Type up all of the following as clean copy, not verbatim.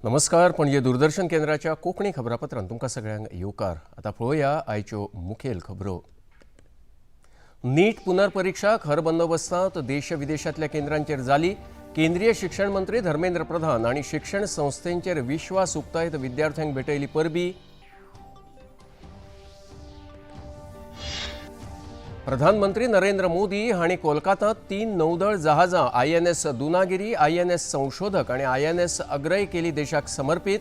नमस्कार, पणजे दूरदर्शन केंद्राच्या कोंकणी खबरापत्रांत तुमकां सगळ्यांक येवकार. आतां पळोवया आयच्यो मुखेल खबरो. नीट पुनर्परीक्षा खर बंदोबस्तांत देश विदेशांतल्या केंद्रांचेर जाली. केंद्रीय शिक्षण मंत्री धर्मेंद्र प्रधान आनी शिक्षण संस्थेंचेर विश्वास उक्तायत विद्यार्थ्यांक भेटयली परबी. प्रधानमंत्री नरेंद्र मोदी हांणी कोलकातांत 3 नौदळ जहाजां आयएनएस दुनागिरी, आयएनएस संशोधक आनी आयएनएस अग्रय केली देशाक समर्पित.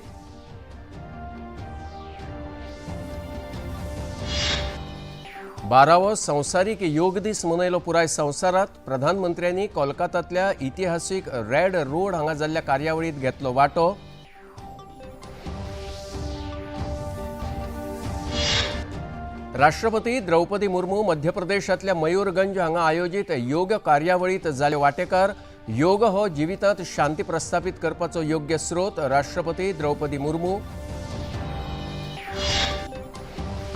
बारावो संवसारीक योग दीस मनयलो पुराय संवसारांत. प्रधानमंत्र्यांनी कोलकातांतल्या इतिहासीक रेड रोड हांगा जाल्ल्या कार्यावळींत घेतलो वांटो. राष्ट्रपती द्रौपदी मुर्मू मध्य प्रदेशांतल्या मयूरगंज हांगा आयोजीत योग कार्यावळींत जाले वांटेकार. योग हो जिवितांत शांती प्रस्थापित करपाचो योग्य स्रोत, राष्ट्रपती द्रौपदी मुर्मू.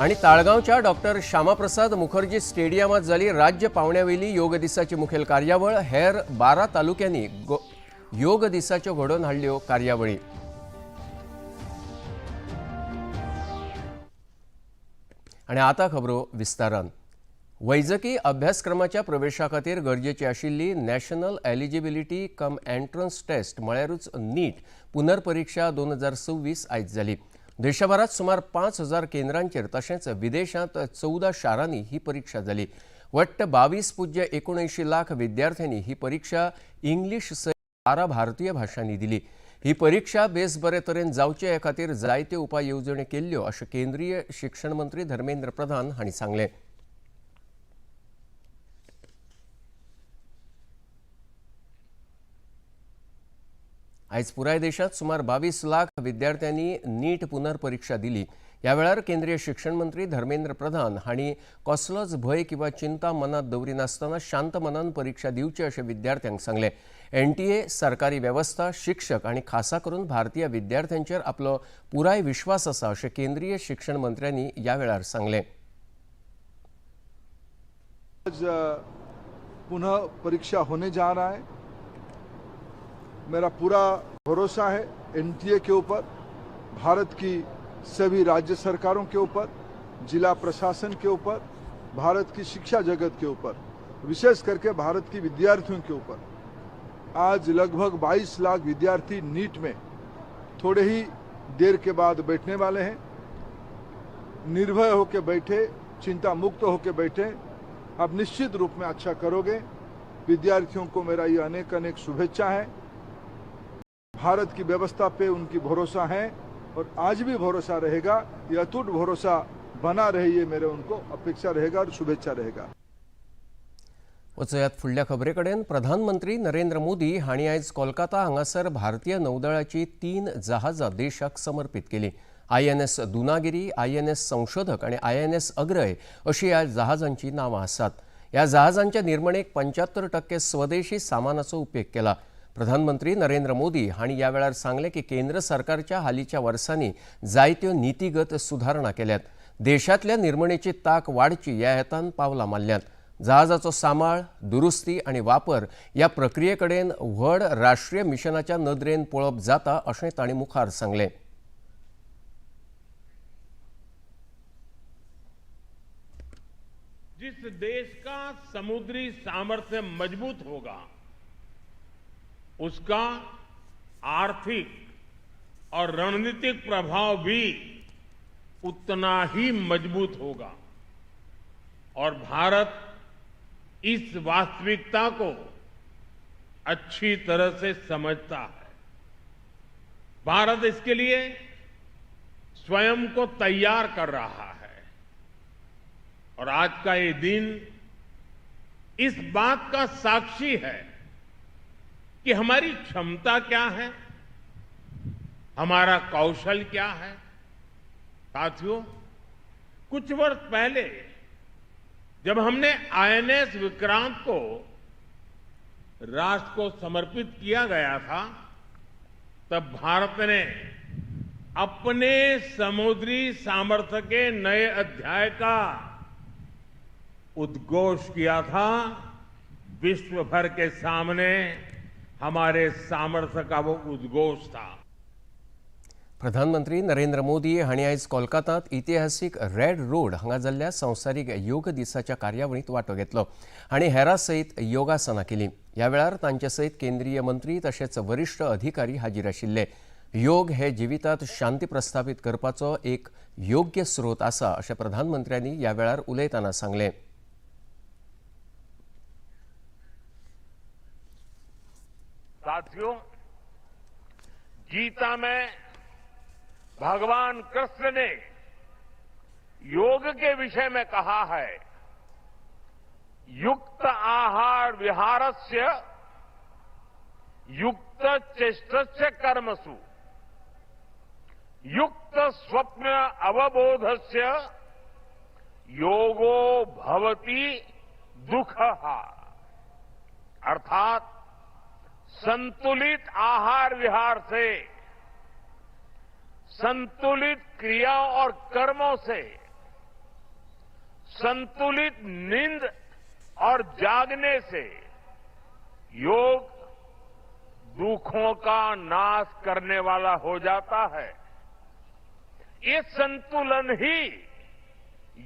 आनी ताळगांवच्या डॉक्टर श्यामाप्रसाद मुखर्जी स्टेडियमांत जाली राज्य पावंड्यावेली योग दिसाची मुखेल कार्यावळ. हेर 12 तालुक्यांनी योग दिसाच्यो घडोवन हाडल्यो कार्यावळी. आनी आतां खबरो विस्तारान. वैजकी अभ्यासक्रमाच्या प्रवेशा खातीर गरजेची आशिल्ली national eligibility cum entrance test म्हळ्यारूच नीट पुनर्परीक्षा 2026 आयज जाली. देशभरात सुमार 5000 केंद्रांचेर तशेंच विदेशांत 14 शारांनी ही परीक्षा जाली. वट्ट 22.79 लाख विद्यार्थ्यांनी ही परीक्षा इंग्लीश सयत 12 भारतीय भाशांनी दिली. ही परीक्षा बेस बरे तरेन जावचे हे खातीर जायत्यो उपाय येवजण्यो केल्ल्यो अशें केंद्रीय शिक्षण मंत्री धर्मेंद्र प्रधान हांणी सांगलें. आयज पुराय देशांत सुमार 22 लाख विद्यार्थ्यांनी नीट पुनर्परीक्षा दिली. ह्या वेळार केंद्रीय शिक्षण मंत्री धर्मेंद्र प्रधान हांणी कसलोच भंय किंवा चिंता मनांत दवरिनासतना शांत मनान परीक्षा दिवची अशें विद्यार्थ्यांक सांगलें. एनटीए सरकारी वेवस्था, शिक्षक आनी खासा करून भारतीय विद्यार्थ्यांचेर आपलो पुराय विश्वास आसा अशें केंद्रीय शिक्षण मंत्र्यांनी ह्या वेळार सांगलें. आज पुनः परीक्षा होने जा रहा है. मेरा पूरा भरोसा है एनटीए के ऊपर, भारत की सभी राज्य सरकारों के ऊपर, जिला प्रशासन के ऊपर, भारत की शिक्षा जगत के ऊपर, विशेष करके भारत की विद्यार्थियों के ऊपर. आज लगभग 22 लाख विद्यार्थी नीट में थोड़े ही देर के बाद बैठने वाले हैं. निर्भय होकर बैठे, चिंता मुक्त होकर बैठे, आप निश्चित रूप में अच्छा करोगे. विद्यार्थियों को मेरा ये अनेक अनेक शुभेच्छा है. भारत की व्यवस्था पे उनकी भरोसा है और आज भी भरोसा रहेगा. ये अटूट भरोसा बना रहे, ये मेरे उनको अपेक्षा रहेगा और शुभेच्छा रहेगा. वचयात फुडल्या खबरे कडेन. प्रधानमंत्री नरेंद्र मोदी हांणी आयज कोलकाता हांगासर भारतीय नौदळाची 3 जहाजां देशाक समर्पित केली. आयएनएस दुनागिरी, आयएनएस संशोधक आनी आयएनएस अग्रय अशी ह्या जहाजांची नांवां आसात. ह्या जहाजांच्या निर्मणेक 75% स्वदेशी सामानाचो उपेग केला. प्रधानमंत्री नरेंद्र मोदी हांणी ह्या वेळार सांगलें की केंद्र सरकारच्या हालींच्या वर्सांनी जायत्यो नितीगत सुदारणा केल्यात. देशांतल्या निर्मणेची ताक वाडची ह्या हेतान पावलां मारल्यांत. जहाजाचो सांबाळ, दुरुस्ती आनी वापर ह्या प्रक्रिये कडेन व्हड राष्ट्रीय मिशनाच्या नदरेन पळोवप जाता अशें तांणी मुखार सांगलें. जिस देश का समुद्री सामर्थ्य मजबूत होगा उसका आर्थिक और रणनीतिक प्रभाव भी उतना ही मजबूत होगा और भारत इस वास्तविकता को अच्छी तरह से समझता है. भारत इसके लिए स्वयं को तैयार कर रहा है और आज का ये दिन इस बात का साक्षी है कि हमारी क्षमता क्या है, हमारा कौशल क्या है. साथियों, कुछ वर्ष पहले जब हमने आईएनएस विक्रांत को राष्ट्र को समर्पित किया गया था, तब भारत ने अपने समुद्री सामर्थ्य के नए अध्याय का उद्घोष किया था। विश्व भर के सामने हमारे सामर्थ्य का वो उद्घोष था। प्रधानमंत्री नरेंद्र मोदी हांणी आयज कोलकातांत इतिहासीक रेड रोड हांगा जाल्ल्या संवसारीक योग दिसाच्या कार्यावळींत वांटो घेतलो आनी हेरां सयत योगासनां केलीं. ह्या वेळार तांचे सयत केंद्रीय मंत्री तशेंच वरिश्ठ अधिकारी हाजीर आशिल्ले. योग हे जिवितांत शांती प्रस्थापीत करपाचो एक योग्य स्रोत आसा अशें प्रधानमंत्र्यांनी ह्या वेळार उलयतना सांगलें. साथियों, गीता में भगवान कृष्ण ने योग के विषय में कहा है, युक्त आहार विहारस्य युक्त चेष्टस्य कर्मसु युक्त स्वप्न अवबोधस्य योगो भवति दुःखः। अर्थात संतुलित आहार विहार से, संतुलित क्रिया और कर्मों से, संतुलित नींद और जागने से योग दुखों का नाश करने वाला हो जाता है। ये संतुलन ही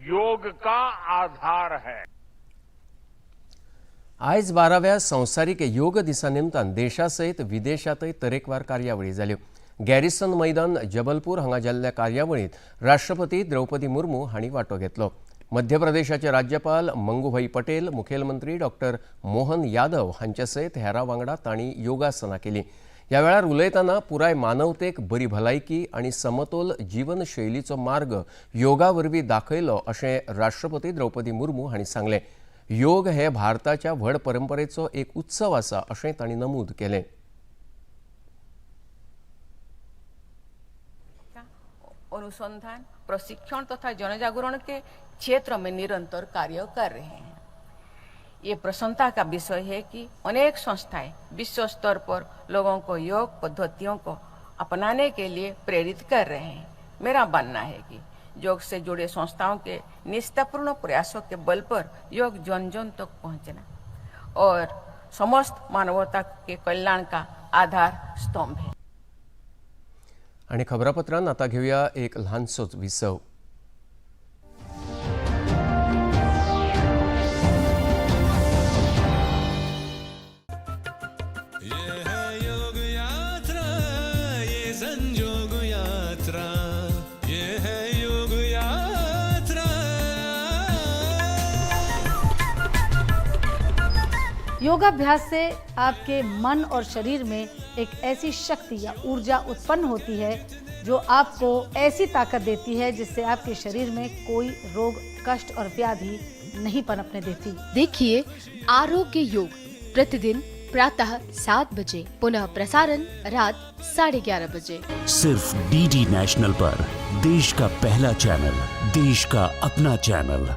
योग का आधार है। आयज 12व्या संवसारीक योग दिसा निमतान देशासयत विदेशांतय तरेकवार कार्यावळी जाल्यो. गॅरिसन मैदान जबलपूर हांगा जाल्ल्या कार्यावळींत राष्ट्रपती द्रौपदी मुर्मू हांणी वांटो घेतलो. मध्य प्रदेशाचे राज्यपाल मंगुभाई पटेल, मुखेलमंत्री डॉक्टर मोहन यादव हांचे सयत हेरां वांगडा तांणी योगासनां केलीं. ह्या वेळार उलयतना पुराय मानवतेक बरी भलायकी आनी समतोल जीवनशैलीचो मार्ग योगा वरवीं दाखयलो अशें राष्ट्रपती द्रौपदी मुर्मू हांणी सांगलें. योग हे भारताच्या व्हड परंपरेचो एक उत्सव आसा अशें तांणी नमूद केलें. अनुसंधान, प्रशिक्षण तथा जनजागरण के क्षेत्र में निरंतर कार्य कर रहे हैं। ये प्रसन्नता का विषय है कि अनेक संस्थाएं विश्व स्तर पर लोगों को योग पद्धतियों को अपनाने के लिए प्रेरित कर रहे हैं। मेरा मानना है कि योग से जुड़े संस्थाओं के निष्ठापूर्ण प्रयासों के बल पर योग जन जन तक पहुंचना और समस्त मानवता के कल्याण का आधार स्तंभ है। आनी खबरापत्रान आतां घेवया एक ल्हानसोच विसव. ये है योग यात्रा, ये संजोग यात्रा, ये है योग यात्रा। योगाभ्यास से आपके मन और शरीर में एक ऐसी शक्ति या ऊर्जा उत्पन्न होती है जो आपको ऐसी ताकत देती है जिससे आपके शरीर में कोई रोग, कष्ट और व्याधि नहीं पनपने देती। देखिए आरोग्य योग प्रतिदिन प्रातः 7 बजे, पुनः प्रसारण रात 11:30 बजे। सिर्फ डीडी नेशनल पर, देश का पहला चैनल, देश का अपना चैनल।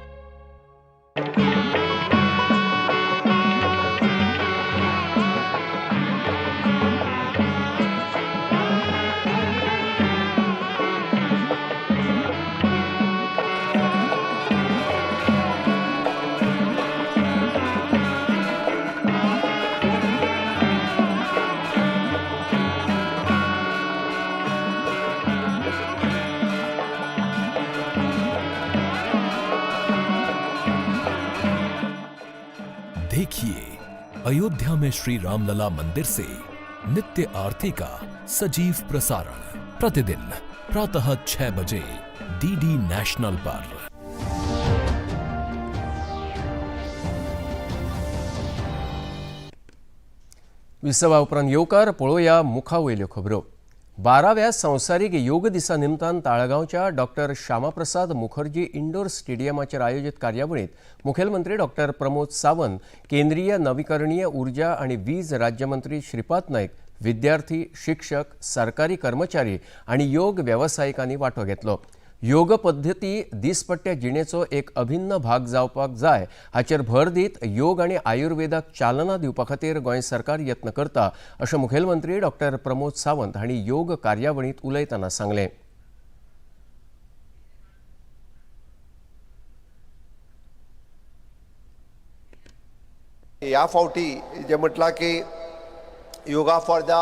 देखिए अयोध्या में श्री रामलला मंदिर से नित्य आरती का सजीव प्रसारण प्रतिदिन प्रातः 6 बजे डीडी नेशनल पर। विसवा उपरांत येवकार. पळोवया मुखा वयल्यो खबरो. 12व्या संवसारीक योग दिसा निमतान ताळगांवच्या डॉक्टर श्यामाप्रसाद मुखर्जी इंडोर स्टेडियमाचेर आयोजीत कार्यावळींत मुखेलमंत्री डॉक्टर प्रमोद सावंत, केंद्रीय नवीकरणीय ऊर्जा आनी वीज राज्यमंत्री श्रीपाद नायक, विद्यार्थी, शिक्षक, सरकारी कर्मचारी आनी योग वेवसायिकांनी वांटो घेतलो. योग पद्दती दिसपट्ट्या जिणेचो एक अभिन्न भाग जावपाक जाय हाचेर भर दीत योग आनी आयुर्वेदाक चालना दिवपा खातीर गोंय सरकार यत्न करता अशें मुखेलमंत्री डॉक्टर प्रमोद सावंत हांणी योग कार्यावळींत उलयतना सांगलें. ह्या फावटी जे म्हटलां की yoga for the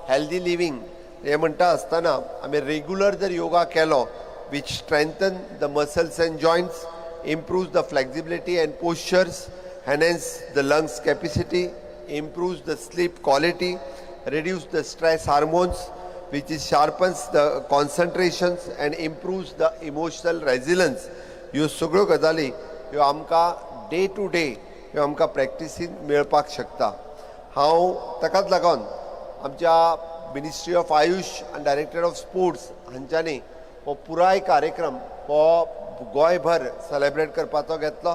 healthy living हे म्हणटा आसतना आमी रेगुलर जर योगा केलो which strengthen the muscles and joints, improves the flexibility and postures, enhance the lungs capacity, improves the sleep quality, reduce the stress hormones, which is sharpens the concentrations and improves the emotional resilience. ह्यो सगळ्यो गजाली ह्यो आमकां day two day ह्यो आमकां प्रॅक्टिसीन मेळपाक शकता. हांव ताकाच लागून आमच्या मिनिस्ट्री ऑफ आयुश आनी डायरेक्टर ऑफ स्पोर्ट्स हांच्यांनी हो पुराय कार्यक्रम हो गोंयभर सेलेब्रेट करपाचो घेतलो.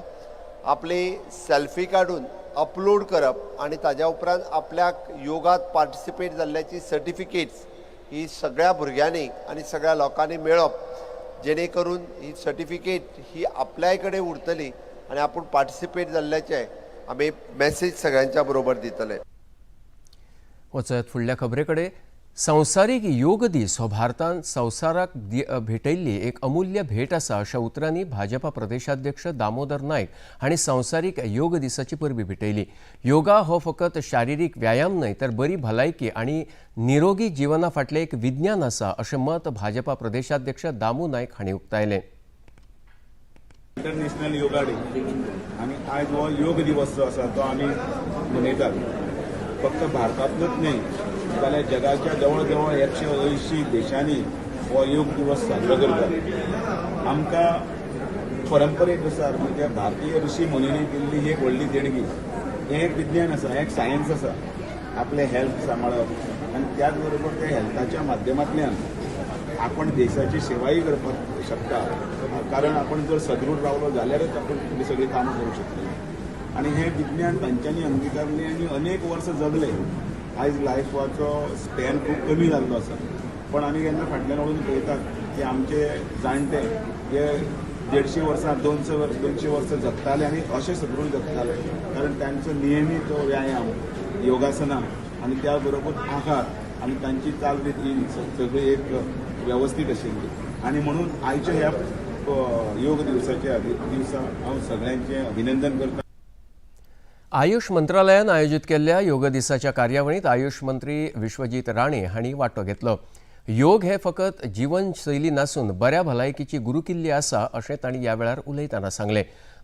आपली सेल्फी काडून अपलोड करप आनी ताज्या उपरांत आपल्याक योगात पार्टिसिपेट जाल्ल्याची सर्टिफिकेट्स ही सगळ्या भुरग्यांनी आनी सगळ्या लोकांनी मेळप, जेणे करून ही सर्टिफिकेट ही आपल्याय कडेन उरतली आनी आपूण पार्टिसिपेट जाल्ल्याचें आमी मॅसेज सगळ्यांच्या बरोबर दितले. वचत फुडल्या खबरे कडेन. संवसारीक योग दीस हो भारतान संवसाराक भेटयल्ली एक अमूल्य भेट आसा अशा उतरांनी भाजपा प्रदेशाध्यक्ष दामोदर नायक हांणी संवसारीक योग दिसाची परबी भेटयली. योगा हो फकत शारिरीक व्यायाम न्हय तर बरी भलायकी आनी निरोगी जिवना फाटलें एक विज्ञान आसा अशें मत भाजपा प्रदेशाध्यक्ष दामू नायक हांणी उक्तायलें. इंटरनॅशनल योगा डे आनी आयज हो योग दिवस जो आसा तो आमी मनयतात. फक्त भारतांतूच न्हय जाल्यार जगाच्या जवळ जवळ 180 देशांनी हो योग दिवस साजरो करतात. आमकां परंपरेनुसार म्हणजे भारतीय ऋषी मुनींनी दिल्ली ही एक व्हडली देणगी. हें एक विज्ञान आसा, हें एक सायन्स आसा. आपलें हेल्थ सांबाळप आनी त्याच बरोबर त्या हेल्थाच्या माध्यमांतल्यान आपण देशाची सेवाही करपाक शकता, कारण आपण जर सदृढ रावलो जाल्यारच आपण ही सगळीं कामां करूंक शकतले. आनी हें विज्ञान तांच्यांनी अंगिकारलें आनी अनेक वर्सां जगले. आयज लायफाचो स्पॅन खूब कमी जाल्लो आसा, पण आमी केन्ना फाटल्यान वळून पळयतात की आमचे जाणटे जे 150 वर्सां 200 वर्सां जगताले आनी अशे सदृढ जगताले, कारण तांचो नियमीत व्यायाम, योगासनां आनी त्या बरोबर आहार आनी तांची चालरीत ही सगळी एक वेवस्थीत आशिल्ली. आनी म्हणून आयच्या ह्या योग दिवसाच्या दिवसा हांव सगळ्यांचें अभिनंदन करता. आयुष मंत्रालयान आयोजीत केल्ल्या योग दिसाच्या कार्यावळींत आयुष मंत्री विश्वजीत राणे हांणी वांटो घेतलो. योग हे फकत जीवनशैली नासून बऱ्या भलायकीची गुरुकिल्ली आसा अशें तांणी ह्या वेळार उलयतना सांगलें.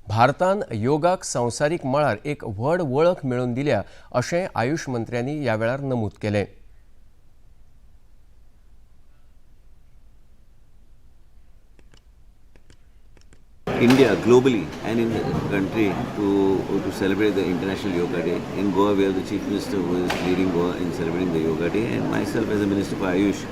भारतान योगाक संवसारीक मळार एक व्हड वळख मेळोवन दिल्या अशें आयुष मंत्र्यांनी ह्या वेळार नमूद केलें. India globally and in the country to celebrate the International Yoga Day. In Goa, we have the Chief Minister who is leading Goa in celebrating the Yoga Day, and myself as a Minister for Ayush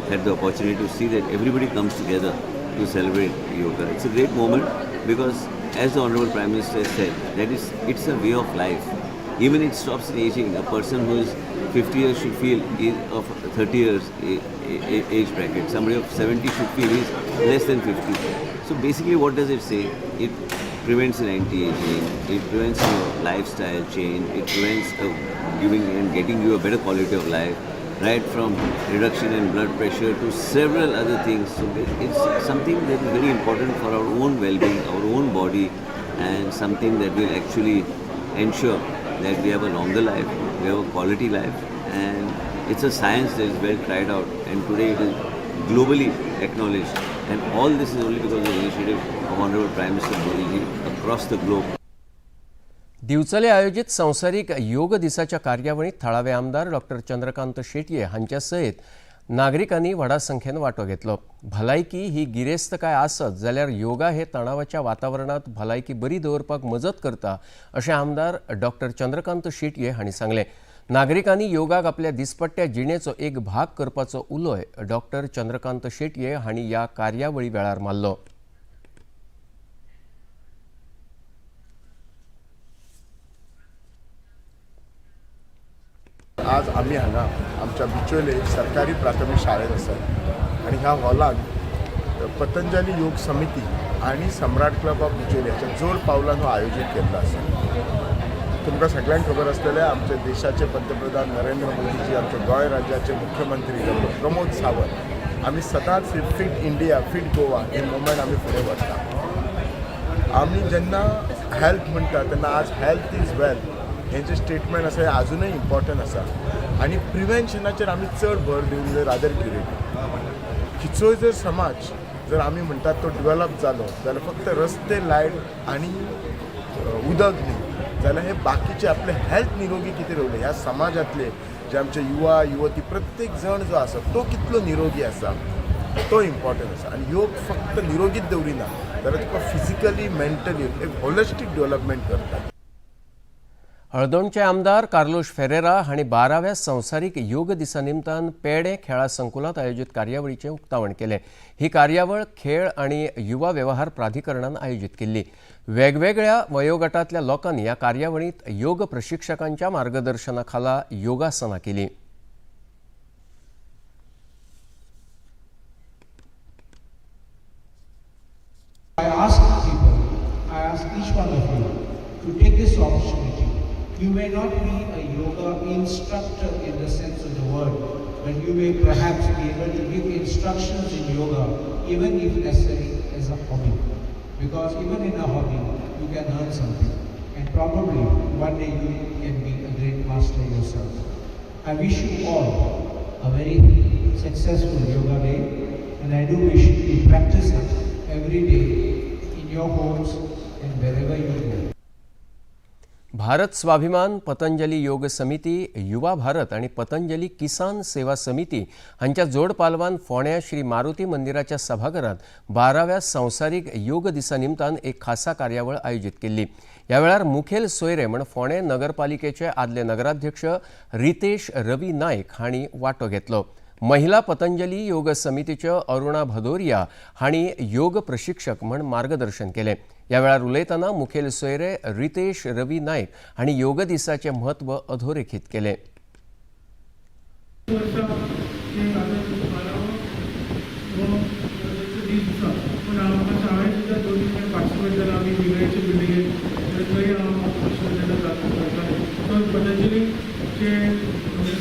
had the opportunity to see that everybody comes together to celebrate yoga. It's a great moment because, as the Honorable Prime Minister said, that is, it's a way of life. Even it stops in aging. A person who is 50 years should feel is of 30 years age bracket. Somebody of 70 should feel is less than 50. So basically, what does it say? It prevents an anti-aging, it prevents your lifestyle change, it prevents giving and getting you a better quality of life, right from reduction in blood pressure to several other things. So it's something that is very important for our own well-being, our own body, and something that will actually ensure that we have a longer life, we have a quality life, and it's a science that is well tried out, and today it is globally acknowledged. And all this is only because of the initiative of Honorable Prime Minister Modi ji across the globe. Divchale आयोजित संवसारीक योग दिसाच्या कार्यावळींत थळावे आमदार doctor Chandrakant Shetye हांच्या सयत नागरिकांनी व्हडा संख्येन वांटो घेतलो. भलायकी ही गिरेस्तकाय आसत जाल्यार योगा हे तणावाच्या वातावरणांत भलायकी बरी दवरपाक मजत करता अशें आमदार डॉक्टर चंद्रकांत शेटये हांणी सांगलें. नागरिकांनी योगाक आपल्या दिसपट्ट्या जिणेचो एक भाग करपाचो उलोय डॉक्टर चंद्रकांत शेटये हांणी ह्या कार्यावळी वेळार मारलो. आज आमी हांगा आमच्या बिचोले सरकारी प्राथमीक शाळेंत आसात आनी ह्या हॉलांत पतंजली योग समिती आनी सम्राट क्लब ऑफ बिचोली हाच्या जोड पावलान हो आयोजीत केल्लो आसा. तुमकां सगळ्यांक खबर आसतलें, आमच्या देशाचे पंतप्रधान नरेंद्र मोदीजी, आमच्या गोंय राज्याचे मुख्यमंत्री डॉक्टर प्रमोद सावंत, आमी सदांच फिट इंडिया फिट गोवा हे मुवमेंट आमी फुडें व्हरता. आमी जेन्ना हेल्थ म्हणटा तेन्ना आज हेल्थ is wealth हें जें स्टेटमेंट आसा हें आजुनूय इम्पॉर्टंट आसा आनी प्रिवेन्शनाचेर आमी चड भर दिवंक जाय रादर क्युरेटीव. खंयचोय जर समाज जर आमी म्हणटात तो डेवलप जालो जाल्यार फक्त रस्ते, लायट आनी उदक न्ही, जाल्यार हे बाकीचे आपले हेल्थ निरोगी कितें दवरलें, ह्या समाजांतले जे आमचे युवा युवती प्रत्येक जण जो आसा तो कितलो निरोगी आसा तो इम्पॉर्टंट आसा. आनी योग फक्त निरोगीच दवरिना जाल्यार तुका फिजिकली, मेंटली एक होलिस्टीक डेवलपमेंट करता. हळदोणचे आमदार कार्लोश फेरेरा हांणी 12व्या संवसारीक योग दिसा निमतान पेडे खेळा संकुलांत आयोजीत कार्यावळीचें उक्तावण केलें. ही कार्यावळ खेळ आनी युवा वेव्हार प्राधिकरणान आयोजीत केल्ली. वेगवेगळ्या वयोगटांतल्या लोकांनी ह्या कार्यावळींत योग प्रशिक्षकांच्या मार्गदर्शना खाला योगासनां केलीं. I ask people, I ask each one of you to take this opportunity. You may not be a yoga instructor in the sense of the word, but you may perhaps be able to give instructions in yoga, even if necessary as a hobby. Because even in a hobby, you can earn something. And probably one day you can be a great master yourself. I wish you all a very successful yoga day, and I do wish you practice it every day in your homes and wherever you go. Bharat Swabhiman, Patanjali Yoga Samiti, Yuva Bharat आनी पतंजली किसान सेवा समिती हांच्या जोड पालवान फोंड्या श्री मारुती मंदिराच्या सभाघरांत 12व्या संवसारीक योग दिसा निमतान एक खासा कार्यावळ आयोजीत केल्ली. ह्या वेळार मुखेल सोयरे म्हण फोंडें नगरपालिकेचे आदले नगराध्यक्ष रितेश रवी नायक हांणी वांटो घेतलो. महिला पतंजली योग समितीच्यो अरुणा भदोरिया हांणी योग प्रशिक्षक म्हण मार्गदर्शन केलें. ह्या वेळार उलयतना मुखेल सोयरे रितेश रवी नायक हांणी योग दिसाचें म्हत्व अधोरेखीत केलें.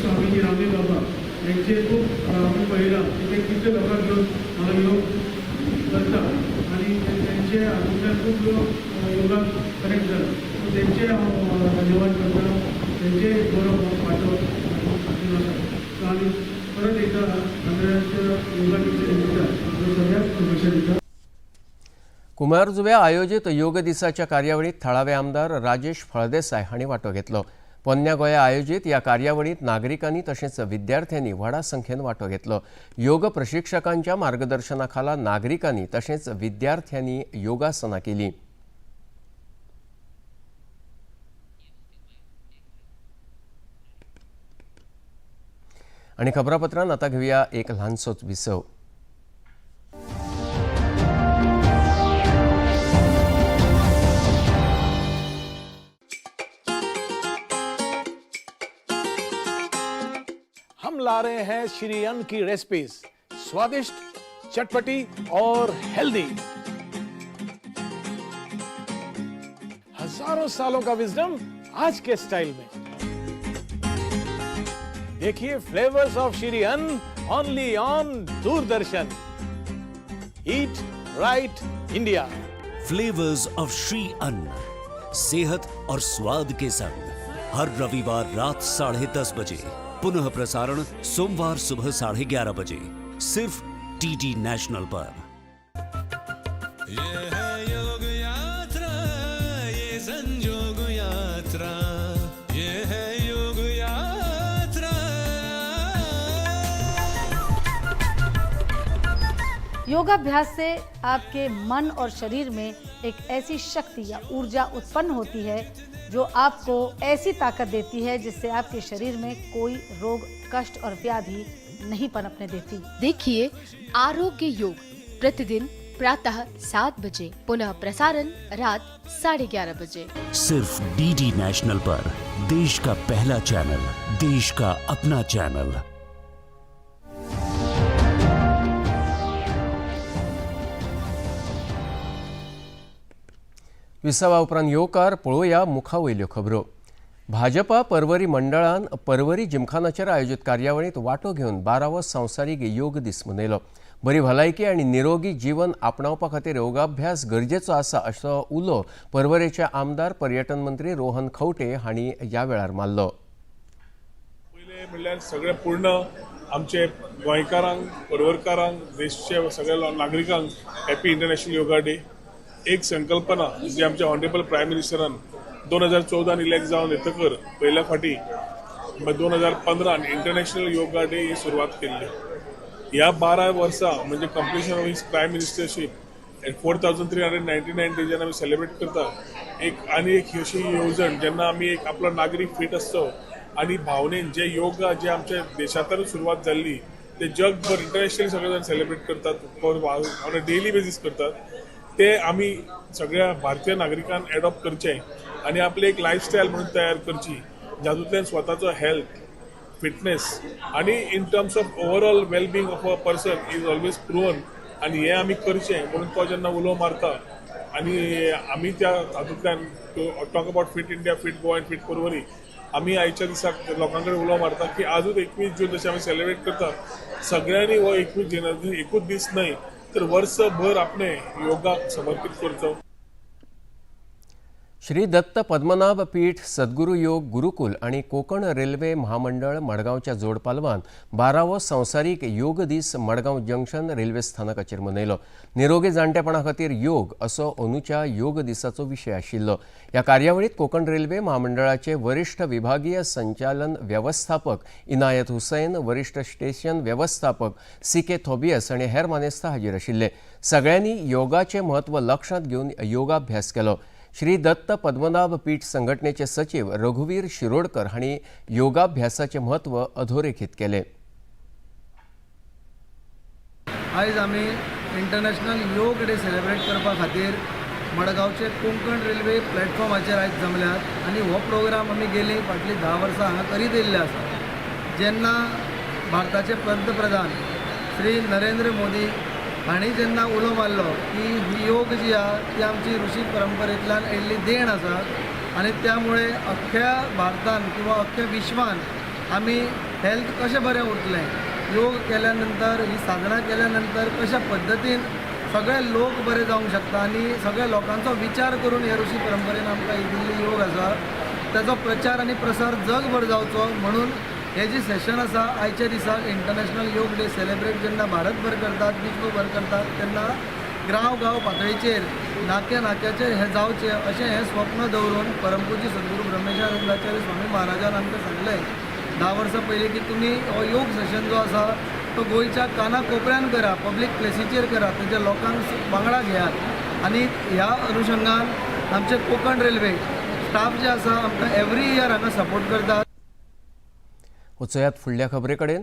स्वामीजी रामदेव बाबा यांचे खूप आमी पळयलां की ते कितले लोकांक घेवन हांगा योग करता आनी तेंचे हातूंतल्यान खूब लोक योगाक कनेक्ट जाला. सो तेंचे हांव धन्यवाद करता, तेंचे बरो वांटो हातूंत आसा. सो आनी परत एकदां आंतरराष्ट्रीय योगा दिसा निमतान सगळ्यांक शुभेच्छा दिता. कुमारजुव्या आयोजीत योग दिसाच्या कार्यावळीत थळावे आमदार राजेश फळदेसाय हांणी वांटो घेतलो. पोन्न्या गोंया आयोजीत ह्या कार्यावळींत नागरिकांनी तशेंच विद्यार्थ्यांनी व्हडा संख्येन वांटो घेतलो. योग प्रशिक्षकांच्या मार्गदर्शना खाला नागरिकांनी तशेंच विद्यार्थ्यांनी योगासनां केलीं. आनी खबरापत्रान आतां घेवया एक ल्हानसोच विसव. हम ला रहे हैं श्री अन्न की रेसिपीज, स्वादिष्ट, चटपटी और हेल्दी। हजारों सालों का विजडम आज के स्टाइल में। देखिए flavours of Shri Anna only on Doordarshan. Eat right India. Flavours of Shri Anna, सेहत और स्वाद के संग, हर रविवार रात 10:30 बजे, पुनः प्रसारण सोमवार सुबह 11:30 बजे, सिर्फ डीडी नेशनल पर। ये है योग यात्रा, ये संजोग यात्रा, ये है योग यात्रा। योगाभ्यास से आपके मन और शरीर में एक ऐसी शक्ति या ऊर्जा उत्पन्न होती है जो आपको ऐसी ताकत देती है जिससे आपके शरीर में कोई रोग, कष्ट और व्याधि नहीं पनपने देती। देखिए आरोग्य योग प्रतिदिन प्रातः 7 बजे, पुनः प्रसारण रात 11:30 बजे, सिर्फ डीडी नेशनल पर। देश का पहला चैनल, देश का अपना चैनल। विसवा उपरांत येवकार. पळोवया मुखा वयल्यो खबरो. भाजपा परवरी मंडळान परवरी जिमखानाचेर आयोजीत कार्यावळींत वांटो घेवन 12वो संवसारीक योग दीस मनयलो. बरी भलायकी आनी निरोगी जीवन आपणावपा खातीर योगाभ्यास गरजेचो आसा असो उलो परवरेचे आमदार, पर्यटन मंत्री रोहन खंवटे हांणी ह्या वेळार मारलो. पयलें म्हणल्यार सगळे पूर्ण आमचे गोंयकारांक, परवरकारांक, देशचे सगळ्या नागरिकांक हॅपी इंटरनॅशनल योगा डे. एक संकल्पना जी आमच्या ऑनरेबल प्रायम मिनिस्टरान 2014 इलेक्ट जावन येतकर पयल्या फावटी 2015 इंटरनॅशनल योगा डे ही सुरवात केल्ली. ह्या 12 वर्सां म्हणजे completion of his prime ministership, 4399 डेजान आमी सेलिब्रेट करता. एक आनी एक अशी येवजण जेन्ना आमी एक आपलो नागरीक फीट आसचो आनी भावनेन जे योगा जे आमच्या देशांतल्यानूच सुरवात जाल्ली, ते जगभर इंटरनॅशनली सगळे जाण सेलिब्रेट करतात, ऑन अ डेली बेजीस करतात, ते आमी सगळ्या भारतीय नागरिकान एडॉप्ट करचे आनी आपली एक लायफस्टायल म्हणून तयार करची, जातूंतल्यान स्वताचो हेल्थ, फिटनेस आनी in terms of overall wellbeing of a person is always proven. आनी हें आमी करचें म्हणून तो जेन्ना उलो मारता आनी आमी त्या तातूंतल्यान talk about fit India, fit Goa and fit Porvorim, आमी आयच्या दिसाक लोकां कडेन उलो मारता की आजूच 21 जून जशें आमी सेलिब्रेट करता, सगळ्यांनी हो 21 जून एकूच दीस न्हय तर वर्सभर आपणे योगाक समर्पीत करचो. श्री दत्त पद्मनाभ पीठ सद्गुरू योग गुरुकुल आनी कोकण रेल्वे महामंडळ मडगांवच्या जोडपालवान 12वो संवसारीक योग दीस मडगांव जंक्शन रेल्वे स्थानकाचेर मनयलो. निरोगी जाणटेपणा खातीर योग असो अंदूच्या योग दिसाचो विशय आशिल्लो. ह्या कार्यावळीत कोकण रेल्वे महामंडळाचे वरिष्ठ विभागीय संचालन वेवस्थापक इनायत हुसैन, वरिष्ठ स्टेशन वेवस्थापक सी के थोबियस आनी हेर मानेस्त हाजीर आशिल्ले. सगळ्यांनी योगाचें म्हत्व लक्षांत घेवन योगाभ्यास केलो. श्री दत्त पद्मनाभ पीठ संघटनेचे सचिव रघुवीर शिरोडकर हांणी योगाभ्यासाचें म्हत्व अधोरेखीत केलें. आयज आमी इंटरनॅशनल योग डे सेलिब्रेट करपा खातीर मडगांवचे कोंकण रेल्वे प्लॅटफॉर्माचेर आयज जमल्यात आनी हो प्रोग्राम आमी गेली फाटलीं 10 वर्सां हांगा करीत येयल्ले आसा. जेन्ना भारताचे पंतप्रधान श्री नरेंद्र मोदी हांणी जेन्ना उलो मारलो की ही योग जी आहा ती आमची ऋषी परंपरेंतल्यान येयल्ली देण आसा आनी त्या मुळे अख्ख्या भारतान किंवा अख्ख्या विश्वान आमी हेल्थ कशें बरें उरतलें, योग केल्या नंतर, ही साधना केल्या नंतर कशा पद्दतीन सगळे लोक बरे जावंक शकता आनी सगळ्या लोकांचो विचार करून ह्या ऋषी परंपरेन आमकां ही दिल्ली योग आसा, ताचो प्रचार आनी प्रसार जगभर जावचो म्हणून हे जी सेशन आसा आयच्या दिसा इंटरनॅशनल योग डे सेलिब्रेट जेन्ना भारतभर करतात, विश्वभर करतात, तेन्ना गांव गांव पातळीचेर, नाक्या नाक्याचेर हें जावचें अशें हें स्वप्न दवरून परमपूज्य सद्गुरू ब्रह्मेशानंदाचार्य स्वामी महाराजान आमकां सांगलें 10 वर्सां पयलीं की तुमी हो योग सेशन जो आसा तो गोंयच्या काना कोपऱ्यान करा, पब्लीक प्लेसीचेर करा, तेजे लोकांक वांगडा घेयात. आनी ह्या अनुशंगान आमचे कोंकण रेल्वे स्टाफ जे आसा आमकां एवरी इयर हांगा सपोर्ट करतात. वचयात फुडल्या खबरे कडेन.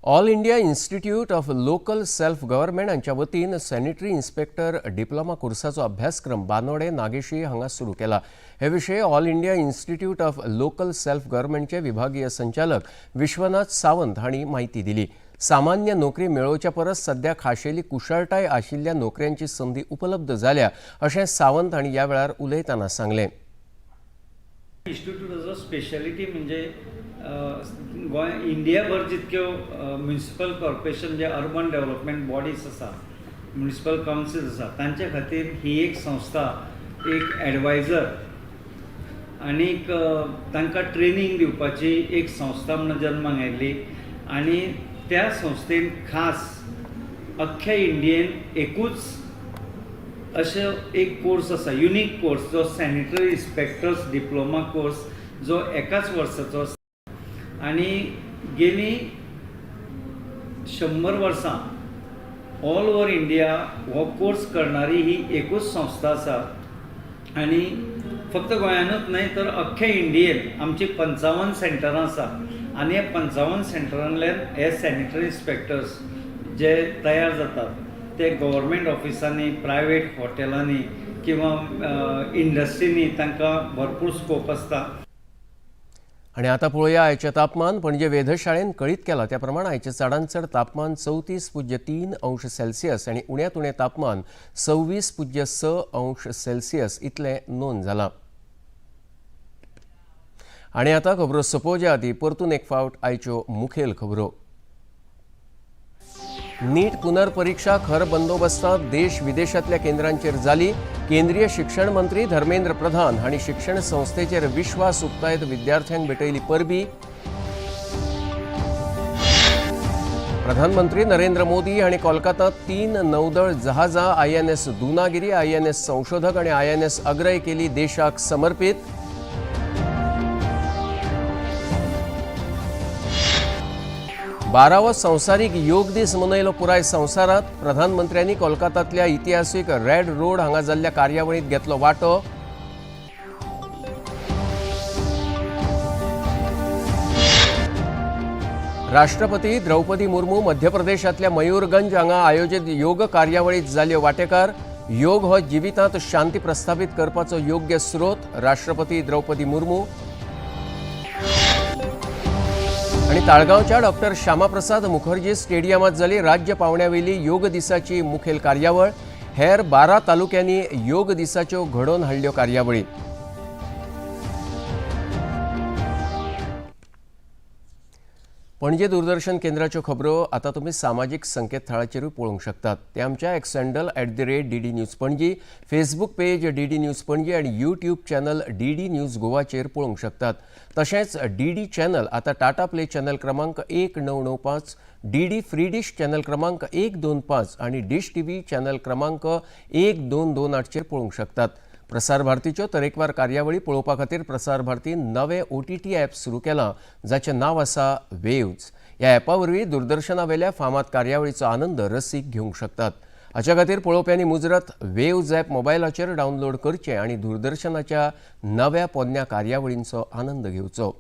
All India Institute of Local Self Government हांच्या वतीन सॅनिटरी इन्स्पेक्टर डिप्लोमा कोर्साचो अभ्यासक्रम बांदोडे नागेशी हांगा सुरू केला. हे विशीं All India Institute of Local Self गव्हर्नमेंटचे विभागीय संचालक विश्वनाथ सावंत हांणी म्हायती दिली. सामान्य नोकरी मेळोवच्या परस सध्या खाशेली कुशळटाय आशिल्ल्या नोकऱ्यांची संदी उपलब्ध जाल्या अशें सावंत हांणी ह्या वेळार उलयतना सांगलें. इन्स्टिट्यूटाचो स्पेशलिटी म्हणजे गोंय इंडियाभर जितक्यो म्युनिसिपल कॉर्पोरेशन, जे अर्बन डेव्हलपमेंट बॉडीज आसा, म्युनिसिपल कावन्सिल्स आसा, तांचे खातीर ही एक संस्था एक एडवायजर आनीक तांकां ट्रेनींग दिवपाची एक संस्था म्हणून जल्माक आयिल्ली. आनी त्या संस्थेन खास अख्ख्या इंडियेन एकूच अशें एक कोर्स आसा, युनीक कोर्स, जो सॅनिटरी इन्स्पेक्टर्स डिप्लोमा कोर्स, जो एकाच वर्साचो आसा. आनी गेलीं 100 वर्सां ऑल ओवर इंडिया हो कोर्स करणारी ही एकूच संस्था आसा. आनी फक्त गोंयानूच न्हय तर अख्ख्या इंडियेन आमची 55 सेंटरां आसा आनी ह्या 55 सेंटरांतल्यान हे सॅनिटरी इन्स्पेक्टर्स जे तयार जातात ते गव्हर्मेंट ऑफिसांनी, प्रायवेट हॉटेलांनी किंवा इंडस्ट्रींनी तांकां भरपूर स्कोप आसता. आनी आतां पळोवया आयचें तापमान. पणजे वेधशाळेन कळीत केलां त्या प्रमाण आयचें चडांत चड तापमान 34.3 अंश सेल्सियस आनी उण्यांत उणें तापमान 26.6 अंश सेल्सियस इतलें नोंद जालां. आनी आतां खबरो सोंपोवच्या आदीं परतून एक फावट आयच्यो मुखेल खबरो. नीट पुनर्परीक्षा खर बंदोबस्तांत देश विदेशांतल्या केंद्रांचेर जाली. केंद्रीय शिक्षण मंत्री धर्मेंद्र प्रधान हांणी शिक्षण संस्थेचेर विश्वास उक्तायत विद्यार्थ्यांक भेटयली परबी. प्रधानमंत्री नरेंद्र मोदी हांणी कोलकातांत 3 नौदळ जहाजां INS Dunagiri, INS संशोधक आनी INS अग्रय केली देशाक समर्पित. बारावो संवसारीक योग दीस मनयलो पुराय संवसारांत. प्रधानमंत्र्यांनी कोलकातांतल्या इतिहासीक रेड रोड हांगा जाल्ल्या कार्यावळींत घेतलो वांटो. राष्ट्रपती द्रौपदी मुर्मू मध्य प्रदेशांतल्या मयूरगंज हांगा आयोजीत योग कार्यावळींत जाल्यो वांटेकार. योग हो जिवितांत शांती प्रस्थापित करपाचो योग्य स्रोत, राष्ट्रपती द्रौपदी मुर्मू. आनी ताळगांवच्या डॉक्टर श्यामाप्रसाद मुखर्जी स्टेडियमांत जाली राज्य पावंड्यावेली योग दिसाची मुखेल कार्यावळ. हेर 12 तालुक्यांनी योग दिसाच्यो घडोवन हाडल्यो कार्यावळी. पणजे दूरदर्शन केंद्राच्यो खबरो आतां तुमी सामाजीक संकेतथळाचेरूय पळोवंक शकतात. ते आमच्या X handle @DD News Panaji, Facebook page DD News Panaji आनी यूट्यूब चॅनल DD news गोवाचेर पळोवंक शकतात. तशेंच DD channel आतां टाटा प्ले चॅनल क्रमांक 1995, DD free dish channel क्रमांक 125 आनी डिश TV channel क्रमांक 1228चेर पळोवंक शकतात. प्रसार भारतीच्यो तरेकवार कार्यावळी पळोवपा खातीर प्रसार भारतीन नवे OTT app सुरू केलां, जाचें नांव आसा वेव्ज. ह्या ॲपा वरवीं दूरदर्शनावेल्या फामाद कार्यावळीचो आनंद रसीक घेवंक शकतात. हाच्या खातीर पळोवप्यांनी मुजरत वेव्ज ॲप मोबायलाचेर डावनलोड करचें आनी दूरदर्शनाच्या नव्या पोन्न्या कार्यावळींचो आनंद घेवचो.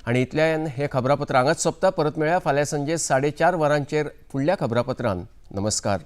आनी इतल्यान हें खबरापत्र हांगाच सोंपता. परत मेळया फाल्यां सांजे 4:30 वरांचेर फुडल्या खबरापत्रान. नमस्कार.